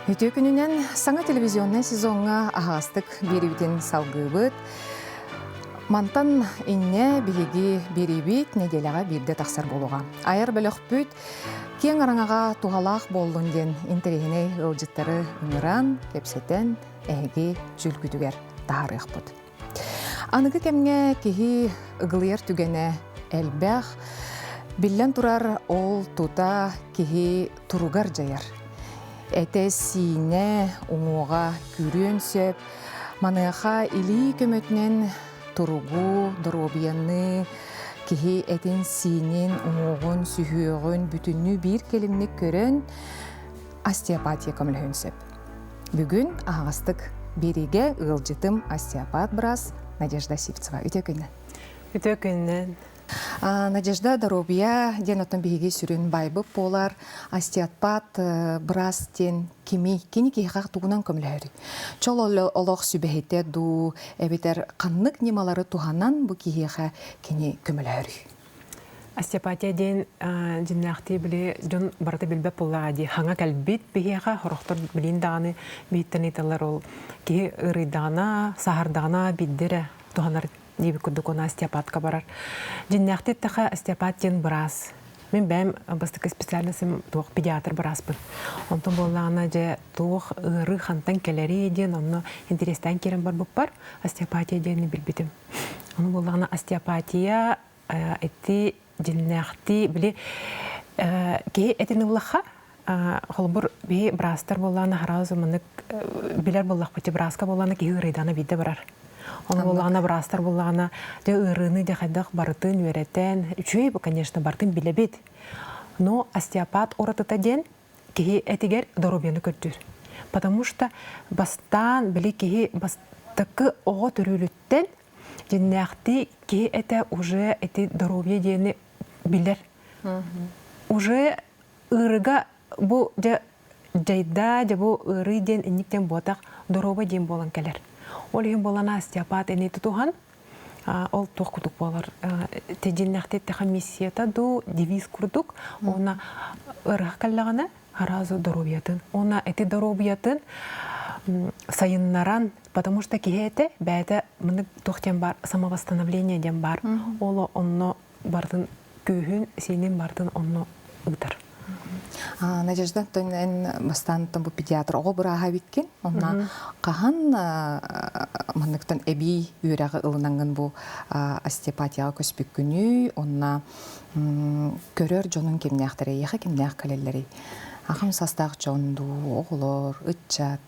Үтүө күнүнэн саҥа телевизионнай сезоҥҥа аһаҕастык биэриибитин салгыыбыт. Мантан инньэ биһиги биэриибит нэдиэлэҕэ биирдэ тахсар буолуоҕа. Айар бөлөхпүт киэҥ араҥаҕа туһалаах буоллун диэн интэриэһинэй ыалдьыттары ыҥыран, кэпсэтэн эһиги дьүүлгүтүгэр таһаарыахпыт. Аныгы кэмҥэ киһи ыгылыйар түгэнэ элбэх. Биллэн турар, ол тута киһи туругар дьайар. Этэ-сиинэ, уҥуоҕа күүрүөн сөп. Маныаха илии көмөтүнэн туругу, доруобуйаны, киһи этин-сиинин, уҥуоҕун, сүһүөҕүн бүтүннүү биир кэлимник көрөн остеопатия көмөлөһүөн сөп. Бүгүн аһаҕастык биэриигэ ыалдьытым остеопат быраас Надежда Сивцева. Үтүө күннэн. Үтүө күннэн. Надежда доруобуйа диэн оттон биһиги сүрүн байбыт буолар остеопат быраас диэн кими кини киһиэхэ тугунан көмөлөһөрүй? Чол олох сүбэһитэ дуу эбэтэр ханнык ньымалары туһанан бу киһиэхэ кини көмөлөһөрүй? Остеопатия диэн дьиннээхтии били дьон барыта билбэт буоллаҕа дии. Хаҥа кэлбит биһиэхэ сорохтор билин даҕаны биһиттэн ыйыталлар ол киһи ыарыйдаҕына, саһардаҕына биирдэ эрэ туһанар диэбит курдук уонна остеопатка барар. Дьиннээхтии эттэххэ остеопат диэн быраас. Мин бэйэм бастакы специальностым туох педиатр бырааспын. Онтон буоллаҕына дьэ туох ыарыы хантан кэлэрий диэн онно интэриэстээн киирэн барбыппар остеопатия диэни билбитим. Ону буоллаҕына остеопатия ити дьиннээхтии били киһи этин ыллахха холобур биһи быраастар буоллаҕына сразу маннык билэр буоллахпыт бырааска буоллаҕына киһи ыарыйдаҕына биирдэ барар. Ону буоллаҕына быраастар буоллаҕына дьэ ыарыыны дьэ хайдах барытын үөрэтэн үчүгэй конечно барытын билэбит. Но остеопат уратыта диэн киһи этигэр доруобуйаны көрдүүр. Потому что бастаан били киһи бастакы оҕо төрүүлүттэн дьиннээхтии киһи этэ уже эти доруобуйа диэни билэр. Уже ыарыга бу дьэ дьайда дьэ бу ыарыы диэн инник диэн буотах доруоба диэн буолан кэлэр. Ол иһин буолан остеопат эни тутуһан ол туох курдук буолар тидьиннэхти эттэхэ миссията дуу девиз курдук уонна ыарыһах кэллэҕинэ сразу доруобуйатын уонна эти доруобуйатын сайыннаран потому что киһи этэ бэйэтэ мынык туох диэн бар самовосстановление диэн бар ол онно барытын күүһүн сиинин барытын онно ыытар. Надежда, эн бастаан бу педиатр оҕо бырааһа эбиккин. Онно хаһан манныктан эбии үөрэҕи ылынаҥҥын бу остеопатияҕа көспүккүнүй, онно көрөр дьонуҥ кимнээхтэрий, эйиэхэ кимнээх кэлэллэрий? Аҕам састаах дьон дуу, оҕолор, ыччат?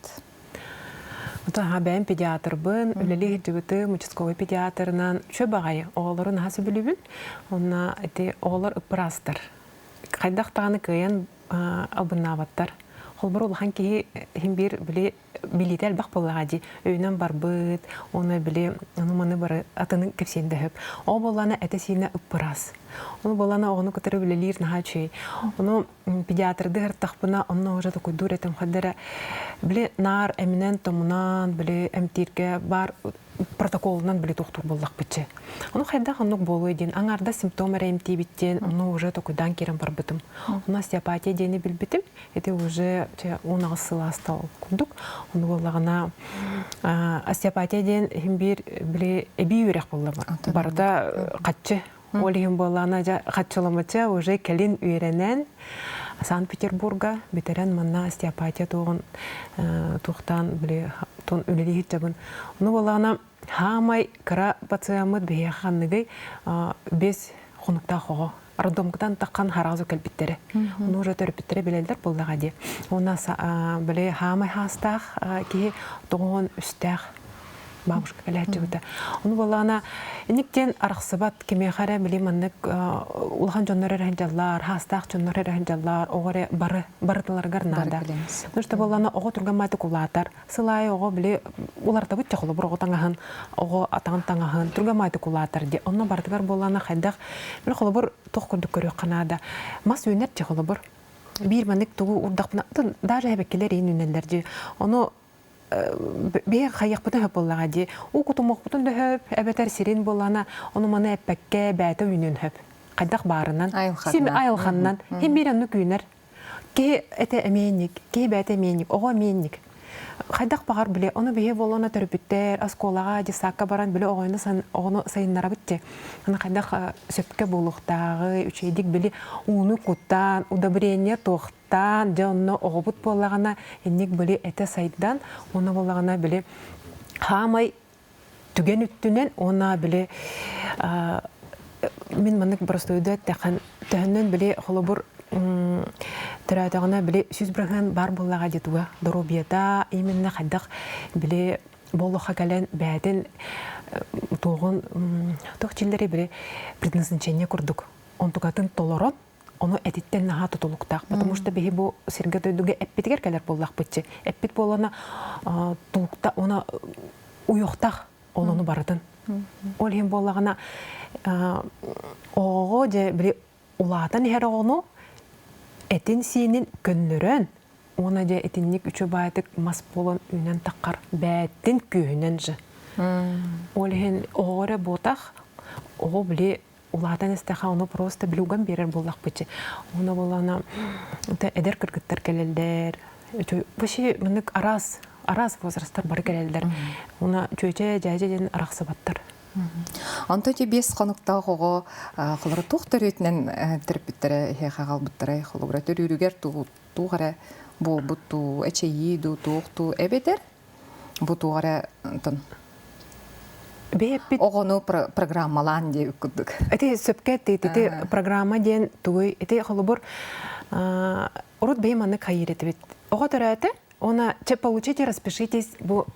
Ха бэйэм педиатрбын, үлэлии сылдьыбытым, участковый педиатрынан үчүгэй баҕайы оҕолору наһаа сөбүлүүбүн. Онно ити оҕолор ыппыраастар. Хайдах даҕаны кыайан албыннаабаттар. Холобур, улахан киһи иһин биир били билиитэ элбэх буоллаҕа дии. Өйүнэн барбыт, уонна били ону-маны бары атыны кэпсиэн да сөп. Ол буоллаҕына этэ-сиинэ ыппыраас. Ону буоллаҕына оҕону кытары үлэлиир наһаа үчүгэй. Ону педиатрды ыһыртахпына онно уже токуйдуур этим хаддара били наар эминэн томунан били эмтииргэ баар протоколунан били тохтуур буоллахпытчы ону хайдах оннук буолуой диэн аҥаарда симптом эрэ эмтиибит диэн ону уже токуйдаан киирэн барбытым ону остеопатия диэни билбитим ити уже 18 сыл ааста ол курдук ону буоллаҕына остеопатия диэн иһин биир били эбии үөрэх буолла барыта хаччы Ол иһин буоллаҕына дьэ хаччыламача уже кэлин үөрэнэн Санкт-Петербурга бүтэрэн манна остеопатия туоҕун туохтаан били тон үлэлии сылдьабын. Ону буоллаҕына хаамай кыра пациеммыт биһиэхэ ханныгый 5 хонуктаах оҕо роддомкутан таххан хараҕа кэлбиттэрэ. Ону уже төрөппүттэрэ билэллэр буоллаҕа дии. Уонна били хаамай хаастаах киһи тоҕуон үстээх бабушка кэлээччибитэ. Ону буоллаҕына инник диэн арахсыбат кимиэхэ эрэ били маннык улахан дьоннор эрэ сылдьаллар, хаастаах дьоннор эрэ сылдьаллар, оҕо эрэ бары барытыларыгар наада. Потому что буоллаҕына оҕо түргэн маатык улаатар. Сыл аайы оҕо били улартабыт чэ холобур оҕо таҥаһын, оҕо атаҕын таҥаһын түргэн маатык улаатар дии. Онно барытыгар буоллаҕына хайдах били холобур туох курдук көрүөххэ наада. Мас үүнэр чэ холобур. Биир маннык тугу урдахпына даже эбэккилэр иин үүнэллэр дии. Ону биһи хайыахпытын сөп буоллаҕа дии. Уу кутумуохпутун да сөп, эбэтэр сирин буоллаҕына, ону маны эппэккэ бэйэтэ үүнүөн сөп. Хайдах баарынан. Син айылҕаннан. Син биир оннук үүнэр. Киһи этэ эмиэнник, киһи бэйэтэ эмиэнник, оҕо эмиэнник. Хайдах баҕар били, ону биһи буолуона төрөппүттэр, оскуолаҕа, дьыссаакка баран били оҕону, оҕону сайыннарабыт дии. Аны хайдах сөпкө буолуохтааҕы, үчүгэйдик били ууну куттаан, удобрение туохтаан, дьэ онно оҕобут буоллаҕына инник били этэ сайдан, уонна буоллаҕына били хаамай түгэн үттүнэн уонна били мин маннык боростуойду эттэххин төһөннөн били холобур төрөөтөҕүнэ били 100% баар буоллаҕа дии туга доруобуйата именно хайдах били буолуохха кэлэн бэйэтин туоҕун туох дьиллэри били предназначение курдук онтукатын толорон ону этиттэн наһаа тутулуктаах потому что биһи бу сиргэ дойдуга эппитигэр кэлэр буоллахпытчы эппит буолана тулукта уна уйуохтаах ол ону барытын ол иһин буоллаҕына оҕоҕо дьэ били улаатан иһэр оҕону этин сиинин көннөрөн уонна дьэ итинник үчүгэй мас буолан үүнэн таххар бээтин күүһүнэн же ол иһин оҕо эрэ буотах оҕо били улаатан истэхэ ону просто блюган биэрэр буоллахпытчы ону буолана эдэр кыргыттар кэлэллэр вообще маннык араас араас возрастар бары кэлэллэр уна чүөчэ дьээдьэ диэн арахсыбаттар. Онто ити 5 хонуктаах оҕо холоро туох төрүөтүнэн төрөппүттэрэ эһиэхэ аҕалбыттарай холобура төрүүрүгэр туох эрэ буолбут дуу эчэйии дуу туох дуу эбэтэр бу туох эрэ онтон Бэйэппит оҕону программалаан диэбит курдук. Ити сөпкө ити программа диэн тугуй ити холобур урут бэйэм маннык хайыыр этибит. Оҕо төрөөтө, она че получите, распишитесь бу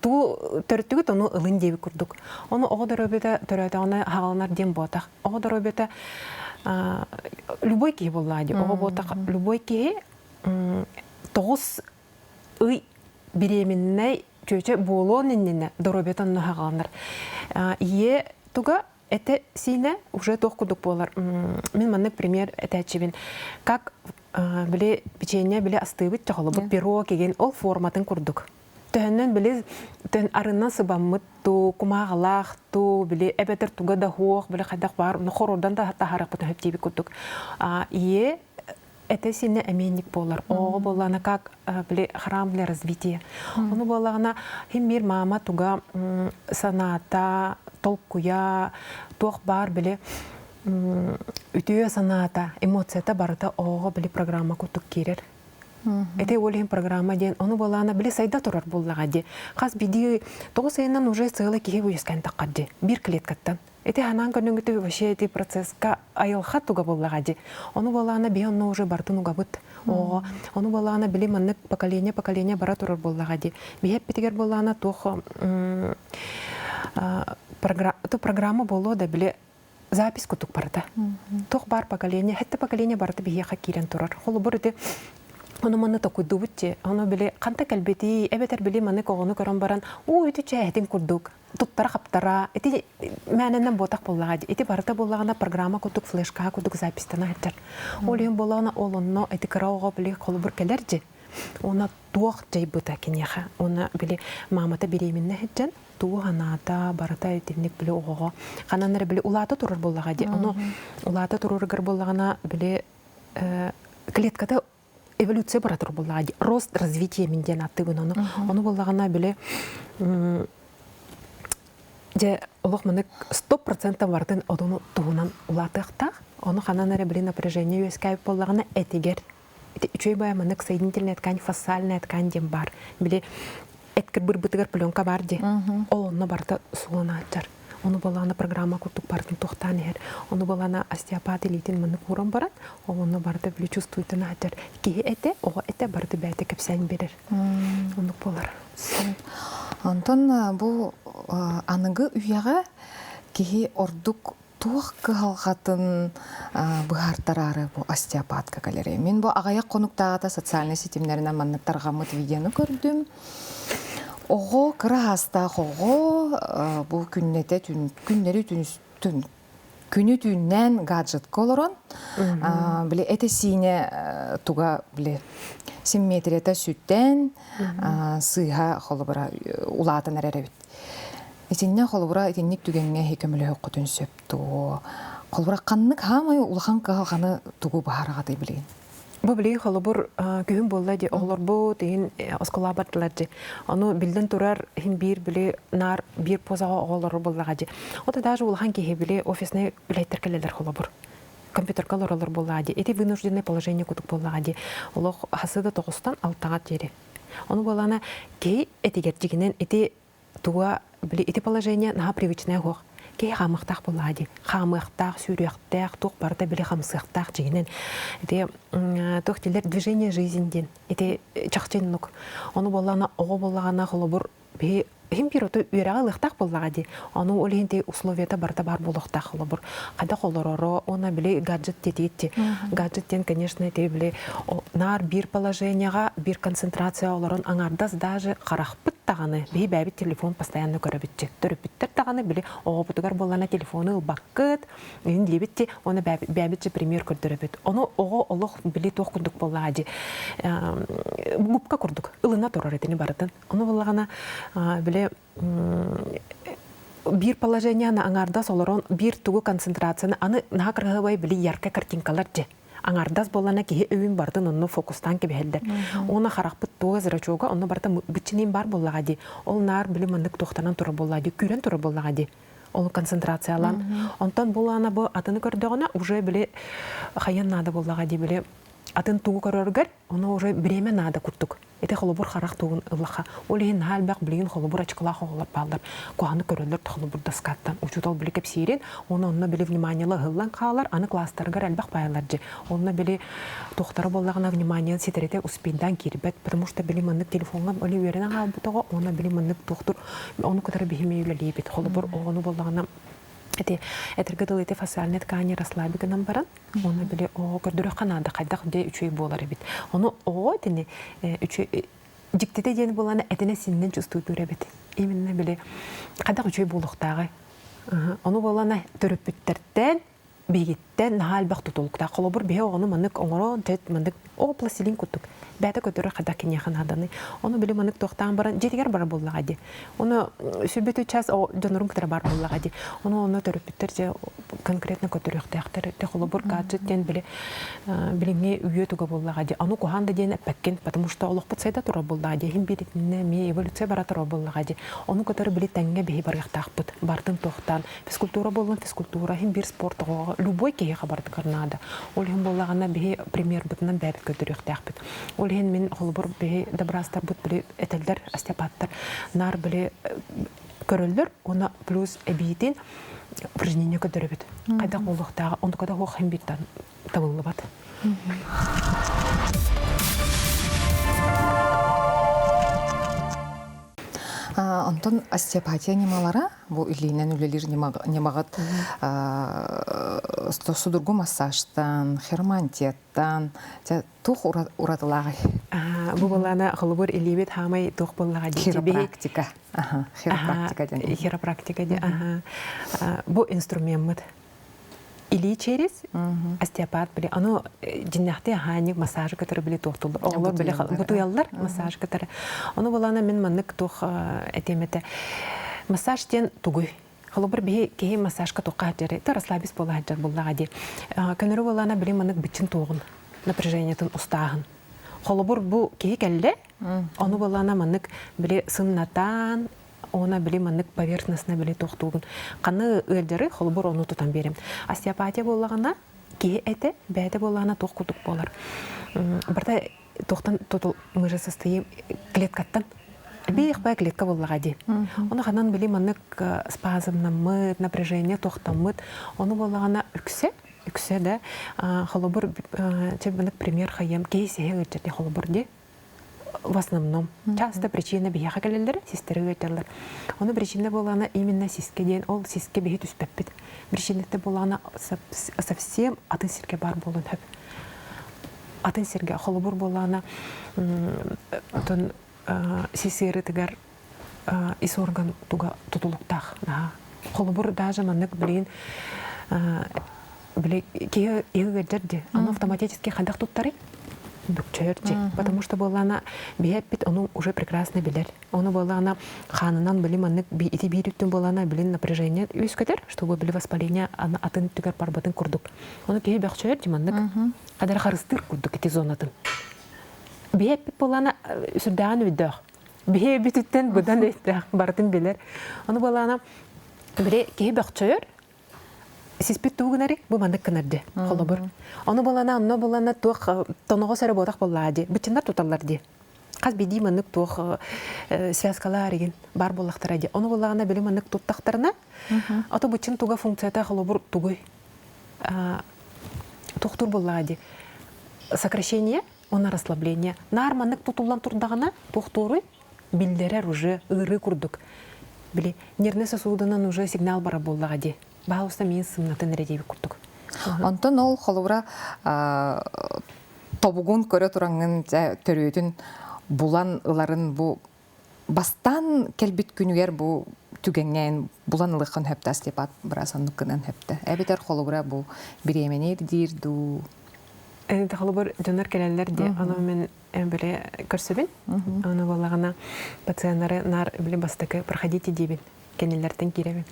тугу төрөттүгүт ону ылын диэбит курдук. Ону оҕо доруобуйата төрөөтөҕүнэ хааланар диэн буотах. Оҕо доруобуйата любой киһи буоллаа дии. Оҕо буотах любой киһи 9 ый беременнай чүөчэ буолуон иннинэ доруобуйата онно хааланар. Ийэ туга это сиинэ уже туох курдук буолар. Мин маннык пример этээччибин. Как били печенье били астыыбыт чохолобут пирог кигин ол форматын курдук. Төһөннөн били төн арынан сыбаммыт туу, кумааҕылаах туу, били эбэтэр туга да хуох, били хайдах баар, хорордан да таһаарыахпытын хөптиибит курдук. Ийэ это синэ эмиэнник буолар. Оҕо буоллаҕына как били храм для развития. Ону буоллаҕына хим мир мама туга санаата, толкуйа, туох баар били үтүө санаата, эмоцията барыта оҕоҕо били программа курдук киирэр. Ити ол иһин программа диэн ону буолаана били сайда турар буоллаҕа дии. Хас биирдии 9 ыйынан уже сыала киһи үөскээн таххар дии. Биир клеткаттан. Ити ханаан көрүҥүтү вообще ити процесска айылха туга буоллаҕа дии. Ону буолаана биһи онно уже бартын угабыт. Оҕо ону буолаана били маннык поколение поколение бара турар буоллаҕа дии. Биһи эппитигэр буоллаана туох программа буолуо да били запись кутук барыта. Туох бар поколение, хэтте поколение барыта биһиэхэ киирэн турар. Холобур ити ону манны токуйдубут ти, ону били ханта кэлбити, эбэтэр били маны оҕону көрөн баран, уу ити чээһитин курдук, туттара хаптара, ити мээнэнэн буотах буоллаҕа ити барыта буоллаҕына программа курдук флешка курдук записьтана сылдьар. Ол иһин буоллаҕына ол онно ити кыра оҕо били холобур кэлэр дьи. Уонна туох дьайбыта киниэхэ. Уонна били маамата беременна сылдьан тугу санаата барыта итинник били оҕоҕо ханан эрэ били улаата турар буоллаҕа дии. Ону улаата турарыгар буоллаҕына били клетката эволюция бара турар буоллаҕа дии. Рост развитие мин диэн ааттыыбын ону. Ону буоллаҕына били дьэ олох маннык 100% барытын одуну туһунан улаатыахтаах. Ону ханан эрэ били напряжение үөскээбит буоллаҕына этигэр ити үчүгэй баайа маннык соединительная ткань, фасциальная ткань диэн баар. Били эт кырбырбытыгар пленка баар дии. Ол онно барыта сууланааччар. Ону балаана программа курдук барытын туохтаан иһэр. Ону балаана остеопат илиитин маннык ууран баран, ол онно барыта били чувствуйтан аһатар. Киһи этэ, оҕо этэ барыта бэйэтэ кэпсээн биэрэр. Оннук буолар. Онтон бу аныгы үйэҕэ киһи ордук туох кыһалҕатын быһаартараары бу остеопатка кэлэрий? Мин бу аҕыйах хонуктааҕыта социальнай ситимнэринэн маннык тарҕаммыт видеону көрдүм. Оҕо, кыра саастаах оҕо бу күннэтэ күннэри түн күнү түүннээн гаджетка олорон били этэ-сиинэ туга били симметрията сүтэн сыыһа холобура улаатан эрэр эбит. Итиннэ холобура итинник түгэҥҥэ эһи көмөлөһөххүтүн сөп дуо? Холобура ханнык хаамай улахан кыһалҕаны тугу баһараҕатай билигин? Бу билигин холобур күһүн буолла дии оҕолорбут иһин оскуолаҕа бардылар дии. Ону биллэн турар иһин биир били наар биир позаҕа оҕолору буллаҕа дии. Ото даже улахан киһи били офиснай үлэһиттэр кэлэллэр холобур. Компьютерга олороллор буоллаҕа дии. Ити вынужденное положение курдук буоллаҕа дии. Олох хасы да тоҕустан алтаҕа диэри. Ону буоллаҕына киһи этигэр дьигинэн ити туга били ити положение наһаа привычное суох. Киһи хаамыахтаах буоллаҕа дии. Хаамыахтаах, сүүрүөхтээх, туох барыта били хамсыахтаах дьигинэн. Ити туох дииллэр движение жизнь диэн. Ити чахчы иннук. Ону буоллаҕына оҕо буоллаҕына холобур биһи иһин биир оту үөрэҕи ылыахтаах буоллаҕа дии. Ону ол иһин ти условията барыта баар буолуохтаах холобур. Хайдах олороро, уонна били гаджет диэтиитти. Гаджет диэн, конечно, ити били наар биир положениеҕа, биир концентрация олорон аҥаардас даже харахпыт даҕаны биһи бэйэбит телефон постоянно көрөбүтчү. Төрөппүттэр даҕаны били оҕобутугар буоллана телефону ылбаккыт, иһин диэбит уонна бэйэбит пример көрдөрөбүт. Ону оҕо олох били туох курдук буоллаҕа дии губка курдук ылына турар итини барытын. Ону буоллаҕына били биир положениены аҥаардас олорон биир тугу концентрацияны аны наһаа кыраһыабай били яркай картинкалар дьэ аҥаардас буоллана киһи өйүн барытын онно фокустаан кэбиһэллэр. Уонна харахпыт туга зрачога онно барыта быччынын бар буоллаҕа дии. Ол наар били маннык туохтанан турар буоллаҕа дии, күүрэн турар буоллаҕа дии. Ол концентрациялаан. Онтон булаана бу атыны көрдөҕүнэ уже били хайан наада буоллаҕа дии били атын тугу көрөргөр ону уже бириэмэ наада курдук. Ити холобур харах тугун ыллаха. Ол иһин наһаа элбэх билигин холобур ачыкылаах оҕолор бааллар. Куһаны көрөллөр холобур доскаттан. Учуутал били кэпсиирин, оны онно били вниманиела ыһыллан хаалар, аны класстарыгар элбэх баайалар дьи. Онно били туохтара буоллаҕына вниманиен ситэрите успейдаан киирбэт, потому что били маннык телефоҥҥа били үөрэнэн хаалбыт оҕо, уонна били маннык туохтур, ону кытары биһиме үлэлиибит. Холобур оҕону буоллаҕына ити этэргэ дылы ити фасциальной ткани расслаби гынан баран Оны били оҕо көрдөрөххө наада хайдах дьэ үчүгэй буолар эбит. Ону оҕо итини үчүгэй дьиктитэ диэн буолана этинэ синнэн чувствуйтуур эбит. Именно били хайдах үчүгэй буолуохтааҕый. Ону буолана төрөппүттэртэн биһигиттэн наһаа элбэх тутулуктаах. Холобур, биһи оҕону маннык оҥорон, тэт маннык оо пластилин курдук. Бэйэтэ көтөрө хайдах киниэхэ нааданы. Ону били маннык туохтаан баран дьиэтигэр барар буоллаҕа дии. Ону сүрбүтү час дьонорун кытары бар буоллаҕа дии. Ону онно төрөппүттэр дьэ конкретно көтөрүөхтээхтэр. Те холобур гаджет диэн били билиҥҥи үйэ туга буоллаҕа дии. Ону куһаан да диэн эппэккин, потому что олохпут сайда турар буоллаҕа дии. Иһин бииритиннэ эмиэ эволюция бара турар буоллаҕа дии. Ону кытары били тэҥҥэ биһи барыахтаахпыт. Бартын туохтаан физкультура буоллун физкультура иһин биир спорт оҕоҕо любой киһиэхэ бардыгар наада. Ол иһин буоллаҕына биһи премьербытынан бэйэбит көрдөрүөхтээхпит. Ол иһин мин холобур биһи добрастарбыт били этэллэр остеопаттар наар били көрөллөр уонна плюс эбиитин упражнение көрдөрөбүт. Хайдах буолуохтааҕа онтука да хуох иһин бииртэн табыллыбат. Онтон остеопатия ньымалара бу илиинэн үлэлиир ньымаҕыт судургу массажтан, хиромантияттан туох уратылааҕый? Бу буоллаана холобур илиибит хаамай туох буоллаҕа дии Хиропрактика. Хиропрактика диэн. Хиропрактика диэн. Бу инструмеммыт илии через остеопат били ону дьиннэхти аһаанньык массажы кытары били туохтуллар оҕолор били бутуйаллар массаж кытары ону буолаана мин маннык туох этиэм этэ массаж диэн тугуй холобур биһи киһи массажка туохха сылдьар это расслабись буола сылдьар буллаҕа дии көнөрү буолаана били маннык быччын туоҕун напряжениетын устааһын холобур бу киһи кэллэ ону буолаана маннык били сымнатаан Она били маннык поверхностно били тохтуугун. Ханны ыалдьары холобур ону тутан биэрем. Остеопатия буоллаҕына киһи этэ, бэйэтэ буоллаҕына туох курдук буолар. Барта туохтан тутул мы же состоим клеткаттан. Биих бай клетка буоллаҕа дии. Ону ханан били маннык спазмнаммыт, напряжение тохтоммут. Ону буоллаҕына үксэ, үксэ да холобур чэ маннык пример хайыам киһи сиһэ ыалдьар холобур дии в основном часто причина биһиэхэ кэлэллэр систэри ыыталлар ону причина буолаана именно сискэ диэн ол сискэ биһи түспэппит причината буолаана совсем атын сиргэ баар буолуон сөп атын сиргэ холобур буолаана отон сис ыарыытыгар ис орган туга тутулуктаах холобур даже маннык билигин били киһи ыалдьар дии аны автоматически хайдах туттарый. Бүкчөйөр дьи. Потому что буоллаана биһэппит ону уже прекрасно билэр. Ону буоллаана хаанынан били маннык ити биир үттүн буоллаана билин напряжение үөскэтэр, чтобы били воспаление атын түгэр барбатын курдук. Ону киһи бөхчөйөр дьи маннык хадара харыстыыр курдук ити зонатын. Биһэппит буоллаана сүрдээҕин өйдөөх. Биһи бүтүттэн быдан өйдөөх барытын билэр. Ону буоллаана били киһи бөхчөйөр, сиспит тугу гынары бу маннык гынар ди холобур ону булана онно булана туох тоноҕос эрэ буотах буоллаа ди быччыннар туталлар ди хас биирдии маннык туох связкалаар игин бар буоллахтара ди ону буллаҕына били маннык туттахтарына ото быччын туга функцията холобур тугуй туохтуур буоллаҕа ди сокращение уонна расслабление наар маннык тутуллан турдаҕына туохтууруй биллэрэр уже ыарыы курдук. Били нервный сосудунан уже сигнал бара буоллаҕа дии. Баһаалыста миин сымнатын эрэ диэбит курдук. Онтон ол холобура тобугун көрө тураҥҥын төрүөтүн булан ыларын бу бастаан кэлбит күнүгэр бу түгэҥҥэ булан ылыаххын сөптө остеопат быраас оннук гынан сөптө. Эбэтэр холобура бу бириэмэни ирдиир дуу? Холобур дьоннор кэлэллэр дии. Ону мен били көрсөбүн. Ону буоллаҕына пациеннары наар били бастакы проходите диибин кэннилэртэн киирэбин.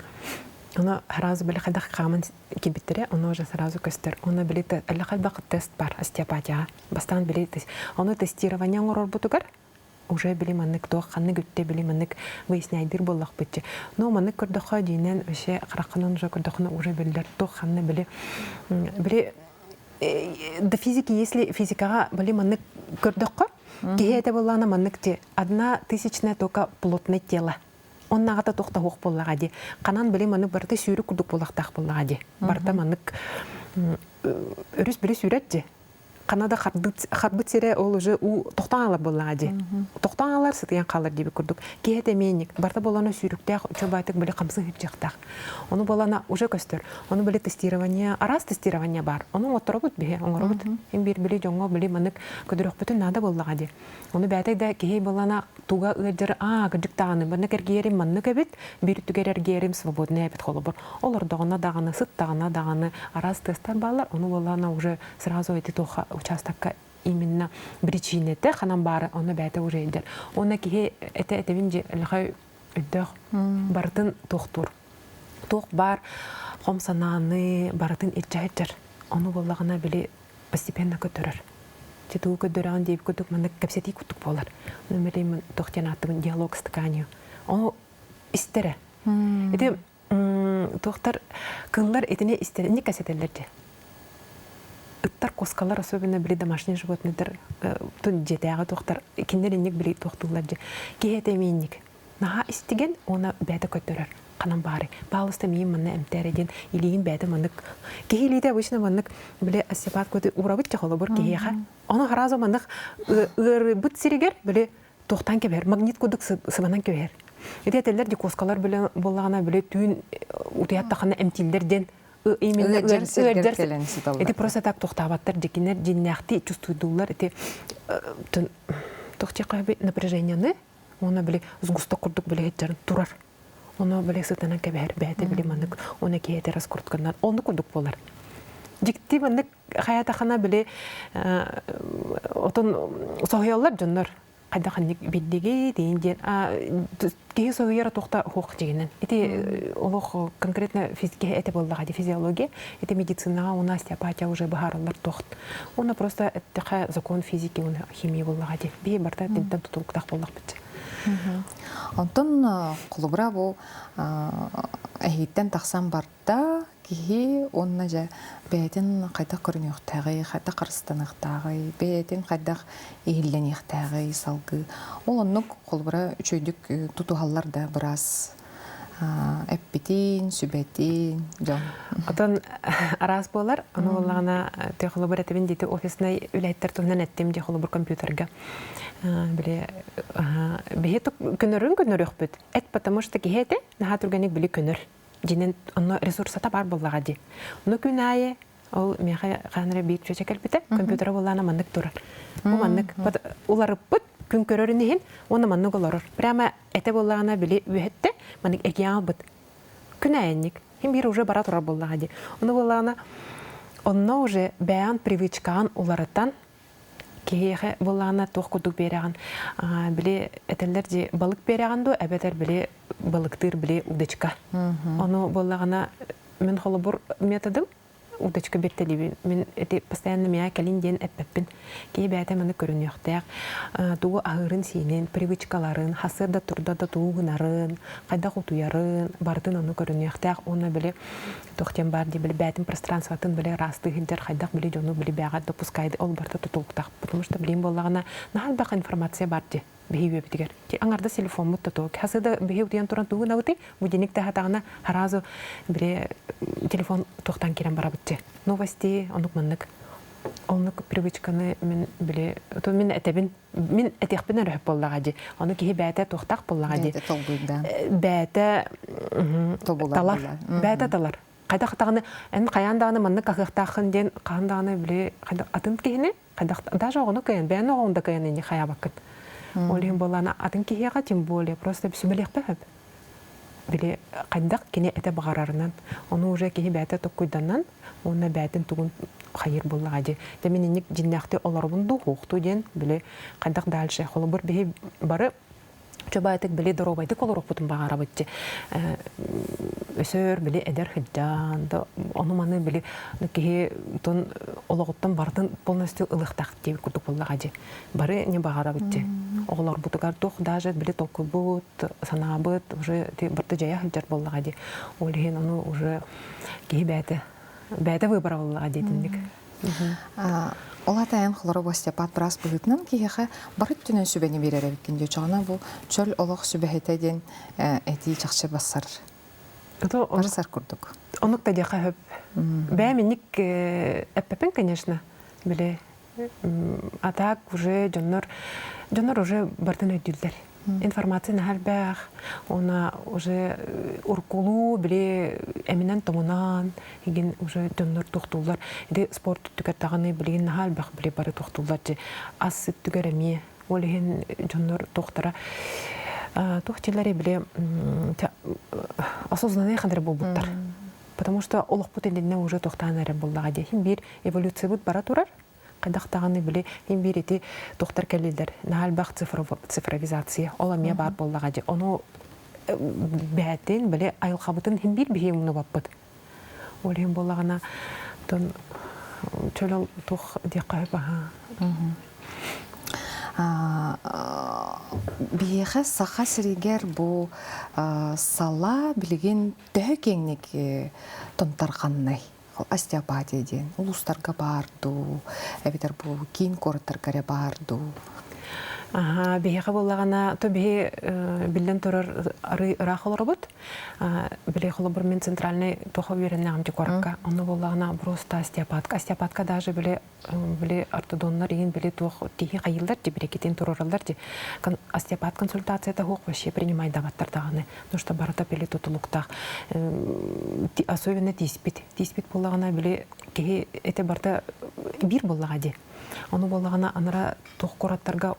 Ону сразу били хайдах хааман киирбиттэрэ, ону уже сразу көстөр. Ону били элбэх тест бар остеопатияҕа. Бастаан били ону тестирование оҥорорбутугар уже били маннык туох ханнык үттэ били маннык выясняйдыыр буоллахпытчы. Но маннык көрдөххө диинэн вообще хараххынан уже көрдөххүнэ уже биллэр туох ханна били били до физики, если физикаҕа били маннык көрдөххө, киһи этэ буоллаҕына маннык ти одна тысячная только плотное тело. Оннааҕыта туох да суох буоллаҕа дии. Ханан били маннык барыта сүүрүк курдук буолуохтаах буоллаҕа дии. Барыта маннык өрүс били сүүрэр дии. Хана да харбыт сирэ ол уже уу тохтоон алар буоллаҕа дии. Тохтоон алар сытыйан хаалар диэбит курдук. Киһи этэ эмиэнник барыта буолана сүүрүктээх учебайтык били хамсыы сылдьыахтаах. Ону буолана уже көстөр. Ону били тестирование, араас тестирование бар. Ону оҥотторобут биһи, оҥоробут. Им биир били дьоҥҥо били маннык көдөрөхпүтүн наада буоллаҕа дии. Ону бэйэтэ да киһи буолана туга ыалдьар аа кырдьык даҕаны маннык эргийэрим маннык эбит, биир түгэр эргийэрим свободный эбит холобур. Олордоҕуна даҕаны, сыттаҕына даҕаны араас тыастар бааллар. Ону буоллаҕына уже сразу эти туохха участокка именно причинэтэ ханан баары ону бэйэтэ уже илдьэр. Уонна киһи этэ этэбин дьи лэхэ өйдөөх барытын туохтуур. Туох баар хом санааны барытын илдьэ сылдьар. Ону буоллаҕына били постепенно көтөрөр. Ти тугу көрдөрөҕүн диэбит курдук маннык кэпсэтии курдук буолар. Ону билим туох диэн ааттыбын диалог с тканью. Ону истэрэ. Ити туохтар кыллар итини истэр инник кэсэтэллэр дии. Ыттар куоскалар особенно били домашние животныйдар дьиэтээҕи туохтар кинилэр инник били туохтууллар дии. Киһи этэ эмиэ инник. Наһаа истигэн уонна бэйэтэ көтөрөр. Ханан баары. Паалыста миин манна эмтээрэ диэн илиигин бэйэтэ маннык киһи илиитэ обычно маннык били остеопат көтү уурабыт дьэ холобур киһиэхэ. Ону сразу маннык ыарыйбыт сиригэр били туохтан кэбиһэр магнит курдук сыбанан кэбиһэр. Ити этэллэр дикоскалар билэ буоллаҕына били түүн утуйаттахына эмтииллэр диэн именно ыалдьар кэлэн сыталлар. Ити просто так тохтаабаттар дикинер дьиннээхти чувствуйдуллар ити тохтиэххэ напряжениены уонна били сгусток курдук били сылдьарын турар. Ону били сытанан кэбиһэр бэйэтэ били маннык уонна киһи раскрутканнан оннук курдук буолар. Дьикти маннык хайатахына били отон соһуйаллар дьоннор хайдах ханнык биллиги диин диэн киһи соһуйара туохта хуох дьигинэн ити олох конкретно киһи этэ буоллаҕа ди физиология ити медицинаҕа уна остеопатия уже быһаараллар туохт уонна просто эттэхэ закон физики уонна химия буоллаҕа ди биһи барыта тинтэн тутулуктаах буоллахпыт. Онтон холобура бу эһииттэн тахсан барда киһи уонна дьэ бэйэтин хайдах көрүнүөхтээҕий, хайдах харыстаныахтааҕый, бэйэтин хайдах иһиллэниэхтээҕий салгыы. Ол оннук холобура үчүгэйдик тутуһаллар да быраас эппитин, сүбэтин дьон. Отон араас буолар. Ону буоллаҕына ты холобур этибин диэти офиснай үлэһиттэр туһунан эттим дии холобур компьютерга. Били биһи көнөрүн көнөрүөхпүт. Эт потому что киһи этэ наһаа түргэнник били көнөр. Дьинэн онно ресурсата баар буоллаҕа дии. Ону күн аайы ол миэхэ хаһан эрэ биир чүөчэ кэлбитэ, компьютера буоллаана маннык турар. Бу маннык уларыппыт күн көрөрүн иһин уонна маннык олорор. Прямо этэ буоллаҕына били үөһэттэ маннык эргийэн албыт. Күн аайынньык. Хим биир уже бара турар буоллаҕа дии. Ону буоллаҕына онно уже бэйэҕин привычкаҕын уларытан. Киһиэхэ буоллаҕына туох курдук биэрэҕин били этэллэр дии балык биэрэҕин дуо эбэтэр били балыктыыр били удочка. Ону буоллаҕына мин холобур методым удочка биэртэлиибин. Мин эти постоянно миэхэ кэлин диэн эппэппин. Киһи бэйэтэ маны көрүнүөхтээх. Тугу аһыырын-сиинин, привычкаларын, хасыарда турда да тугу гынарын, хайдах утуйарын, барытын ону көрүнүөхтээх. Уонна били туох диэн баар дии, били бэйэтин пространствотын били ыраастыы сылдьар, хайдах били дьону били бэйэҕэ допускайды, ол барыта тутулуктаах. Потому что билим буоллаҕына, наһаа элбэх информация бар дии. Биһи үөбүтүгэр. Ти аңарда телефоммут тотуок. Хасы да биһи утуйан туран тугу гынабытый? Будильник таһатаҕына сразу бире телефон туохтан кирен барабытчы. Новости онук маннык. Оннук привычканы мин били то мин этэбин мин этиэхпин өрөһөп буоллаҕа дии. Ону киһи бэйэтэ туохтаах буоллаҕа дии. Бэйэтэ талар. Бэйэтэ талар. Хайдах даҕаны эн хайаан даҕаны маннык аһыахтааххын диэн хаһан даҕаны били атын киһини хайдах даже оҕону кыайан бэйэн оҕоҥ да кыайан инни хайаабаккын. Ол иһин буоллаана атын киһиэхэ тем более просто сүбэлиэхпэ сөп. Били хайдах кини этэ баҕарарынан ону уже киһи бэйэтэ токкуйданан уонна бэйэтин тугун хайыр буоллаҕа дии. Дьэ мин инник дьиннээхти олоробун дуу хуохтуу диэн били хайдах дальше холобур биһи бары чобаайтык били доруобайдык олоруохпутун баҕарабыт дии. Өсөр били эдэр сылдьан да ону-маны били киһи тон олоҕуттан барытын полностью ылыахтаах диэбит курдук буоллаҕа дии. Бары не баҕарабыт дии. Оҕолорбутугар туох даже били толкуйбут, санаабыт уже барыта дьайа сылдьар буоллаҕа дии. Ол иһин ону уже киһи бэйэтэ бэйэтэ выбора буоллаҕа дии итинник. Ол атайан холоро остеопат быраас быһыытынан киһиэхэ бары өттүнэн сүбэни биэрэр эбиккин диэ. Чоҕуна бу чөл олох сүбэһитэ диэн этии чахчы бассар. Барсар курдук. Онук да диэхэ сөп. Бэйэм инник эппэппин, конечно, били а так уже дьоннор дьоннор уже бартын өйдүүллэр. Информация наһаа элбэх, уонна уже уркулуу били эминэн томунан игин уже дьоннор туохтууллар. Ити спорт өттүгэр даҕаны билигин наһаа элбэх били бары туохтууллар дьи ас өттүгэр эмиэ ол иһин дьоннор туохтара туох дьилэри били осознанный хандар буолбуттар. Потому что олохпут иннинэ уже туохтаан эрэ буоллаҕа дии. Биир эволюциябыт бара турар. Хайдах даҕаны били иһин биир ити туохтар кэллилэр. Наһаа элбэх цифровизация. Ол эмиэ баар буоллаҕа дии. Ону бээтин били айылҕабытын иһин биир биһи умнубаппыт. Ол иһин буоллаҕына тон чөл туох диэххэ сөп аһаа. Биһиэхэ Саха сиригэр бу сала билигин төһө киэҥник томтарҕаннай? Остеопатия диэн улуустарга баар дуу, эбэтэр бу киин куораттарга эрэ баар дуу? Аха, биһиэхэ буоллаҕына, то биһи биллэн турар арыы ыраах олоробут. Били холобур мин центральный туха үөрэннэҕим дьи куоракка. Онно буоллаҕына просто остеопатка. Остеопатка даже били били ортодоннор иин били туох тиһи хайыыллар ди бирекитин туруораллар ди остеопат консультацията хуох вообще принимайдабаттар даҕаны потому что барыта били тутулуктаах особенно тииспит тииспит буоллаҕына били киһи эти барыта биир буоллаҕа ди ону буоллаҕына анара туох куораттарга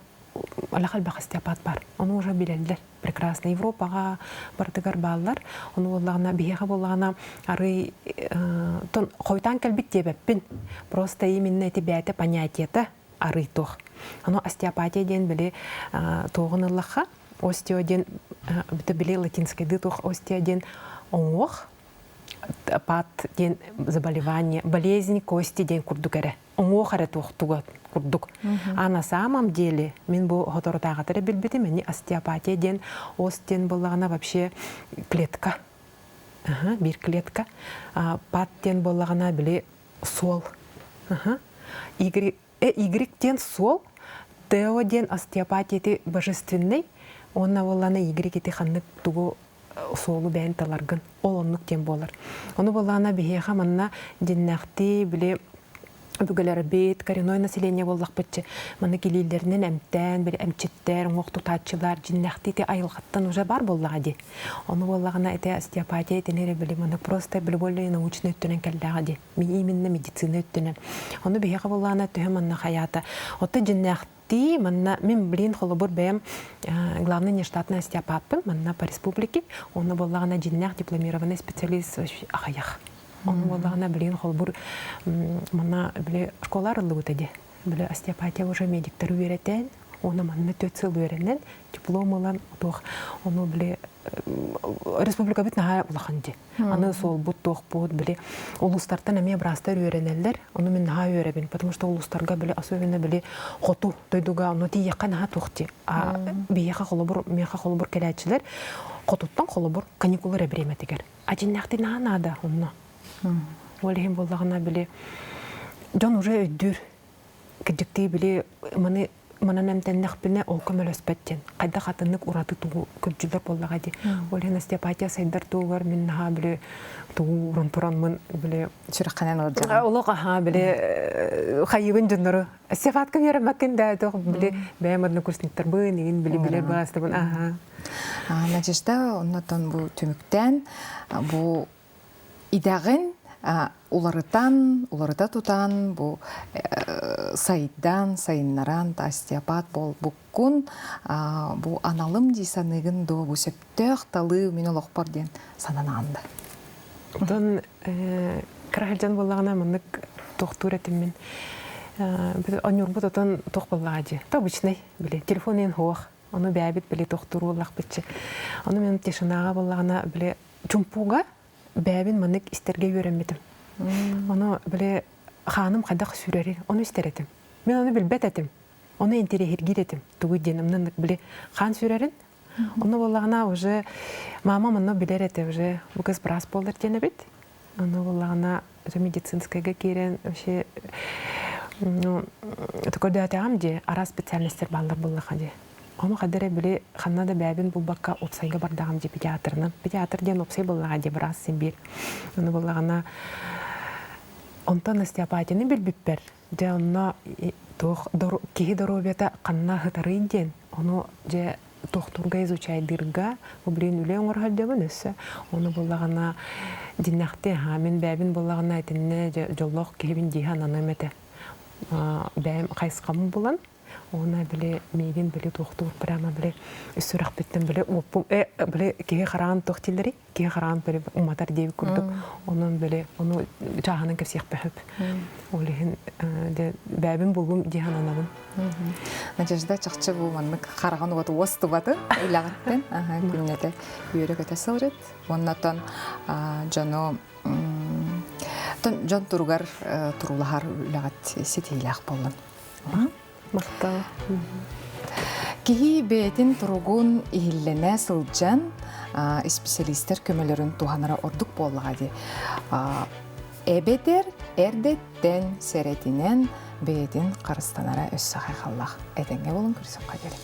алаха элбэх остеопат бар ону уже билэллэр прекрасно Европаҕа барытыгар бааллар. Ону буоллаҕына биһиэхэ буоллаҕына арый тон хойутаан кэлбит диэбэппин. Просто именно эти бэйэтэ понятиета арый туох. Ону остеопатия диэн били туоҕун ыллахха остео диэн били латинскайдыы туох остео диэн оҥуох пат диэн заболевание болезнь кости диэн курдук эрэ уҥуох эрэ туохтуга курдук. А на самом деле мин бу соторутааҕыта эрэ билбитим ини остеопатия диэн ос диэн буоллаҕына вообще клетка. Биир клетка. Пат диэн буоллаҕына били суол. Y, Y диэн суол, Тео диэн остеопатия ити божественный, уонна буоллаҕына Y ити ханнык тугу суолу бэйэн таларгын ол оннук диэн буолар. Ону буоллаҕына биһиэхэ манна дьиннэхтии били өбүгэлэрбит коренной население буоллахпытчы маннык илиилэринэн эмтээн били эмчиттэр уҥуох тутааччылар дьиннэхтии ити айылҕаттан уже бар буоллаҕа дии. Ону буоллаҕына ити остеопатия итини эрэ били маны просто били более научный өттүнэн кэллэҕэ дии. Именно медицина өттүнэн. Ону биһиэхэ буоллаҕына төһө манна хайаата. Отто дьиннээх Ти манна мин блин холобур бэйэм главный нештатный остеопатпын манна по республике онно буоллаҕына дьиннээх дипломированный специалист аҕыйах. Онно буоллаҕына блин холобур манна били школа арыллыбыта ди. Били остеопатия уже медиктер үөрэтэн, уонна манна 4 сыл үөрэнэн, диплом ылан, туох, ону били республикабыт наһаа улахан ди. Аны суолбут, туохпут, били улуустартан эмиэ быраастар үөрэнэллэр, ону мин наһаа үөрэбин, потому что улуустарга били особенно били хоту дойдуга ону тиийэххэ наһаа туох ди. А биһиэхэ холобур, миэхэ холобур кэлээччилэр хотуттан холобур каникулар эбириэмэтигэр. А дьиннээхтии наһаа наада онно. Ол иһин буоллаҕына били дьон уже өйдүүр. Кырдьыктыы били маны манан эмтэннэхпинэ ол көмөлөспөт диэн. Хайдах атыннык ураты тугу көрдүүлэр буоллаҕа дии. Ол иһин остеопатия сайдар туһугар мин наһаа били тугу уран тураммын били сүрэххинэн ыалдьаҕын. Олох аһаа били хайыбын дьоннору остеопатка үөрэммэккин да туох били бэйэм однокурсниктарбын игин били билэр баастабын аһаа. Надежда оннотон бу түмүктээн бу идэҕин уларытан, уларыта тутан, бу сайдан, сайыннаран, остеопат буолбуккун, бу аналым дии саныыгын дуо, бу сөптөөх талыы мин олохпор диэн сананаҕын да? Онтон кыра сылдьан буоллаҕына маннык туохтуур этим мин. Онньуурбут отон туох буоллаҕа дии. Это обычный, били, телефон иэн суох. Ону бэйэбит били туохтуур буоллахпытчы. Ону мен тишинаҕа буоллаҕына били чумпуга бэйэбин маннык истэргэ үөрэммитим. Ону били хааным хайдах сүүрэрин ону истэр этим. Мин ону билбэт этим. Ону интэриэһиргиир этим. Тугу диэн маннык били хаан сүүрэрин. Ону буоллаҕына уже мама онно билэр этэ уже бу кыз быраас буолар диэн эбит. Ону буоллаҕына уже медицинскайга киирэн вообще ну көрдөөтөҕүм дии араас специальностар бааллар буоллаха дии. Ону хадара эрэ били ханна да бэйэбин булбакка уопсайга бардаҕым дии педиатрынан. Педиатр диэн уопсай буоллаҕа дии быраас син биир. Ону буоллаҕына онтон остеопатияны билбиппэр дьэ онно туох киһи доруобуйата ханна сытарый диэн ону дьэ тохтуурга изучайдыырга бу блин үлэ оҥоро сылдьабын өссө ону буллаҕына дьиннэхти аһаа мин бэйэбин буллаҕына итиннэ дьоллоох киһибин дии сананыам этэ бэйэм хайысхам булан Уонна били миигин били туохтуур прямо били сүрэхпиттэн били уоппум э били киһи хараан туох дииллэрий киһи хараан били уматар диэбит курдук онон били ону чааһынан кэпсиэхпэ сөп ол иһин бэйэбин буллум дии сананабын. Надежда чахчы бу маннык хараҕын уот уостубатын үлэҕиттэн күннэтэ үөрэ-көтө сылдьыт уонна дьону дьон туругар туруулаһар үлэҕит ситиһиилээх буоллун. Махтал. Киһи бэйэтин туругун иһиллэнэ сылдьан исписэлиистэр көмөлөрүн туһанара ордук буоллаҕа дии. Эбэтэр эрдэттэн сэрэтинэн бэйэтин харыстанара өссө хайҕаллаах. Этэҥҥэ буолун көрсөххө диэри.